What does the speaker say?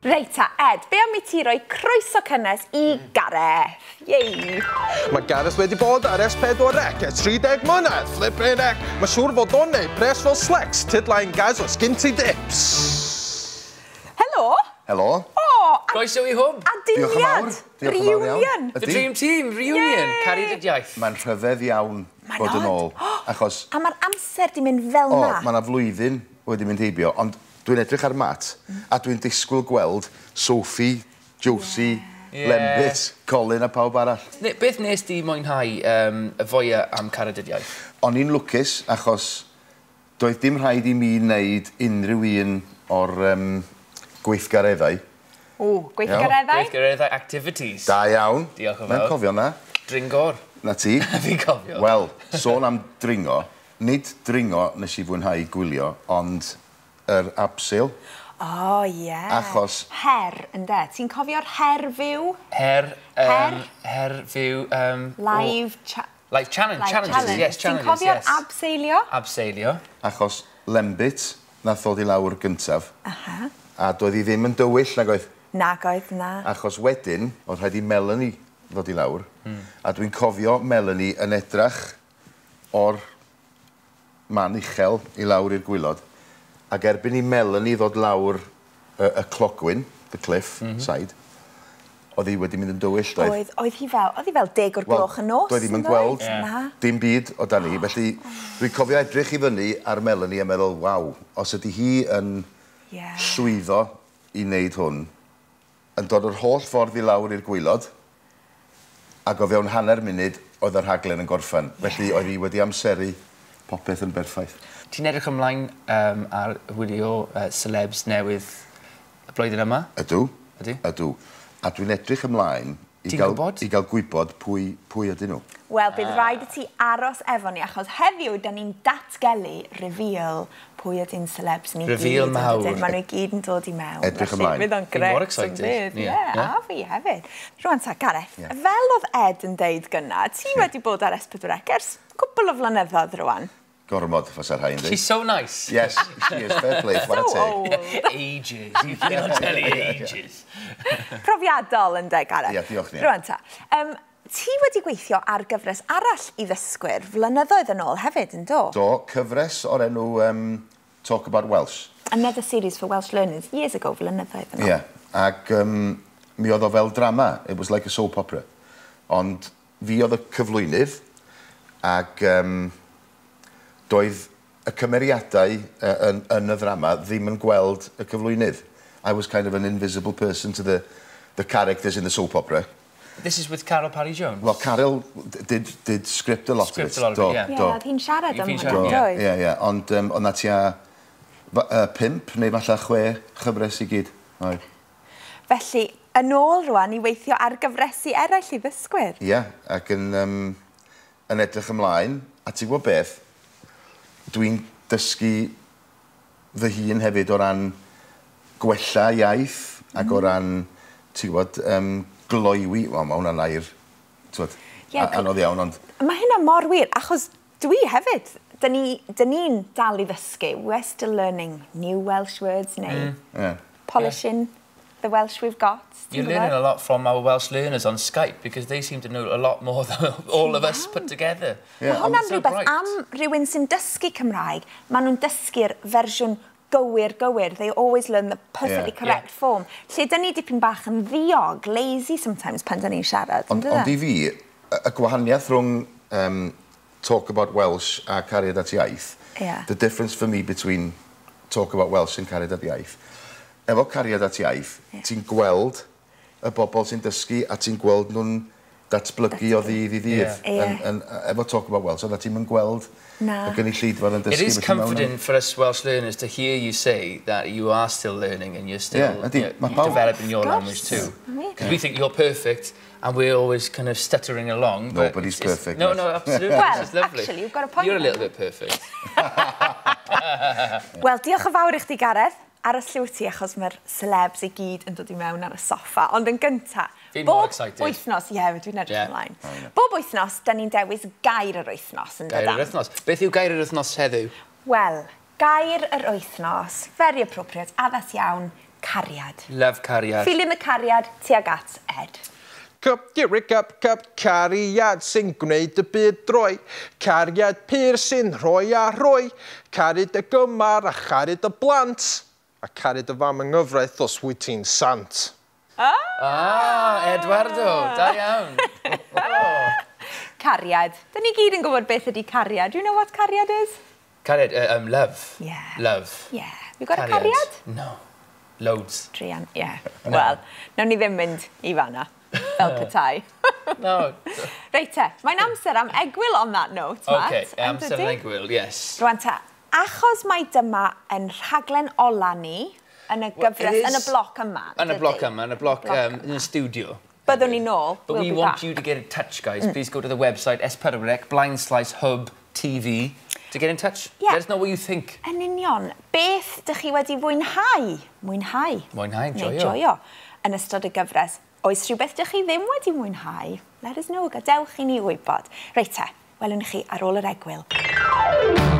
Reit ta, Ed, be am i ti roi croeso cynnes i Gareth? Yay! Mae Gareth wedi bod ar S4C ers 30 mlynedd, flipping heck. Mae siŵr fod o'n neud pres fel slecs. Tyd line guys, os gyn ti dips. Helo! Helo. O, a, Croeso i Hwb. a Diolch yn fawr. duniad! Diolch yn fawr iawn. Reunion! The Ydi. Dream Team, reunion. Yay! Cariad at Iaith. Mae'n rhyfedd iawn Mae'n bod yn od. ôl. Achos, A mae'r amser di mynd fel o, na. mae yna flwyddyn wedi mynd heibio, ond dwi'n edrych ar mat a dwi'n disgwyl gweld Sophie, Josie, Ie. Lembit, Colin a pawb arall. Beth nes di mwynhau y fwyaf am Cariad at Iaith? O'n i'n lwcus achos doedd dim rhaid i mi wneud unrhyw un o'r gweithgareddau. O, gweithgareddau? Gweithgareddau, activities. Da iawn. Diolch yn Mae'n fawr. cofio na. Dringor. Na ti. Fi'n cofio. Wel, sôn am dringo, nid dringo nes i fwynhau gwylio, ond yr abseil. O, ie. Achos- Her, ynde? Ti'n cofio'r her fyw? Her. Her? Her fyw. Live Live challenge. live Challenges. challenge. Yes, challenges. Ti'n cofio'r yes. abseilio? Abseilio. Achos Lembit nath ddod i lawr gyntaf. Aha. A doedd hi ddim yn dywyll nag oedd. Nag oedd, na. Achos wedyn, oedd rhaid i Melanie ddod i lawr. A dwi'n cofio Melanie yn edrach o'r man uchel i lawr i'r gwaelod. Ac erbyn i Melanie ddod lawr y clogwyn, the cliff side, oedd hi wedi mynd yn dywyll, doedd? Oedd hi fel 10 o'r gloch y nos. Doedd hi'm yn yn gweld doedd? Na. dim byd o dan hi. Felly dwi'n cofio edrych i fyny ar Melanie a meddwl, waw, os ydy hi yn llwyddo i wneud hwn, yn dod yr holl ffordd i lawr i'r gwaelod, ac o fewn hanner munud oedd y rhaglen yn gorffen. Felly oedd hi wedi amseru popeth yn berffaith. Ti'n edrych ymlaen ar wylio celebs newydd y blwyddyn yma? Ydw. Ydy? Ydw. A dwi'n edrych ymlaen i Ti'n gael, gwybod? i gael gwybod pwy ydyn nhw. Wel, bydd rhaid i ti aros efo ni, achos heddiw, da ni'n datgelu reveal pwy ydy'n celebs ni Reveal gyd, yn mawr. dydyn? Maen nhw i gyd yn dod i mewn. Edrych Felly, ymlaen. Fydd o'n Fi'n mor grêt, yn excited. bydd? Ie. Ie, Ie. a fi hefyd. Rwan ta, Gareth, Ie. fel oedd Ed yn deud gynna, ti wedi bod ar S4C ers cwpl o flynyddoedd rwan. Gormod, fysa'r rhai yn dweud. She's so nice. Yes, she is. Fair play, chwarae So teg. old. Ages. You've been on telly ages. Profiadol yn de, Gareth. Ie, diolch, Nia. Rwan ta, ti wedi gweithio ar gyfres arall i ddysgwyr flynyddoedd yn ôl hefyd, yn do? Do, cyfres o'r enw Talk About Welsh. Another series for Welsh learners years ago, flynyddoedd yn ôl. Ie, yeah. Ac mi oedd o fel drama. It was like a soap opera. Ond fi oedd y cyflwynydd, ac doedd y cymeriadau yn y ddrama ddim yn gweld y cyflwynydd. I was kind of an invisible person to the characters in the soap opera. This is with Caryl Parry Jones. Well, Caryl did script a lot Script of it. a lot of it, Do, yeah. Ie, do. oedd hi'n siarad am Hi'n hwnna, siarad, ie. doedd? Ie. Ond oedd na tua pump neu falle chwe chyfres i gyd. Oedd. Felly, yn ôl rwan i weithio ar gyfresi eraill i ddysgwyr. Ie, ac yn edrych ymlaen, a ti'n gwybod beth, dwi'n dysgu fy hun hefyd o ran gwella iaith ac o ran, ti'n gwybod, gloywi, wel, mae hwnna'n air, ti'n gwybod, Ie, anodd iawn, ond Mae hynna mor wir, achos dwi hefyd, dyn ni'n dal i ddysgu. We're still learning new Welsh words neu polishing the Welsh we've got. Ti'n You're learning gwbod? a lot from our Welsh learners on Skype because they seem to know a lot more than all of us put together. Mae hwnna'n So rhywbeth bright. am rhywun sy'n dysgu Cymraeg. Maen nhw'n dysgu'r fersiwn gywir gywir. They always learn the perfectly correct form. Lle dyn ni dipyn bach yn ddiog, lazy sometimes pan dyn ni'n siarad. Ond i fi, y gwahaniaeth rhwng Talk About Welsh a Cariad at Iaith, the difference for me between Talk About Welsh and Cariad at Iaith, efo Cariad at Iaith, ti'n gweld y bobl sy'n dysgu a ti'n gweld nhw'n datblygu o ddydd i ddydd. Efo Talk About Welsh, oedda ti'n mynd gweld Na. y gynulleidfa yn dysgu. It is felly ma' hwnna'n- comforting for us Welsh learners to hear you say that you are still learning and you're still Yeah, ydy. Ma' pawb- developing your Of course. language too. Yeah. Because we think you're perfect and we're always kind of stuttering along. But Nobody's perfect, No, mate. no, absolutely. Well, It's lovely. actually, you've got a point You're a there. little bit perfect. Wel, diolch yn fawr i chdi, Gareth. Aros lle wyt ti, achos mae'r celebs i gyd yn dod i mewn ar y soffa. Ond yn gynta, Fi'n mor bob excited. wythnos, ie, dwi'n edrych ymlaen. Oh, Bob wythnos, da ni'n dewis gair yr wythnos, yn Gair dydan? yr wythnos. Beth yw gair yr wythnos heddiw? Wel, gair yr wythnos, very appropriate, addas iawn, Cariad. Love cariad. Feeling the cariad tuag at Ed. Cup, gyrru, cup, cup, cariad sy'n gwneud y byd droi. Cariad pur sy'n rhoi a rhoi. Caru dy gymar a charu dy blant. A caru dy fam yng nghyfraith os wyt ti'n sant. Ah, Eduardo, da iawn. Cariad. Dyn ni gyd yn gwybod beth ydy cariad. Do you know what cariad is? Cariad, love. Yeah. Love. Yeah. You got a cariad? No. Loads. Druan, yeah. Wel, nawn ni ddim mynd i fanna, fel petai. No. Reit te, mae'n amser am egwyl on that note, Matt. Okay, yn amser dydi? am egwyl, yes. Rwan te, achos mai dyma yn rhaglen ola ni, yn y gyfres, It yn y is- bloc yma. Yn y dydi? bloc yma, yn y bloc, Bloc in the studio. Byddwn ni nôl. But We'll we be want back. you to get in touch, guys. Please go to the website S4C Blind Slice Hub TV to get in touch. Yeah. Let us know what you think. Yn union, beth dych chi wedi fwynhau? Mwynhau. Mwynhau, Neu joio. joio yn ystod y gyfres. Oes rhywbeth dych chi ddim wedi mwynhau? Let us know, gadewch i ni wybod. Reit te, welwn ni chi ar ôl yr egwyl.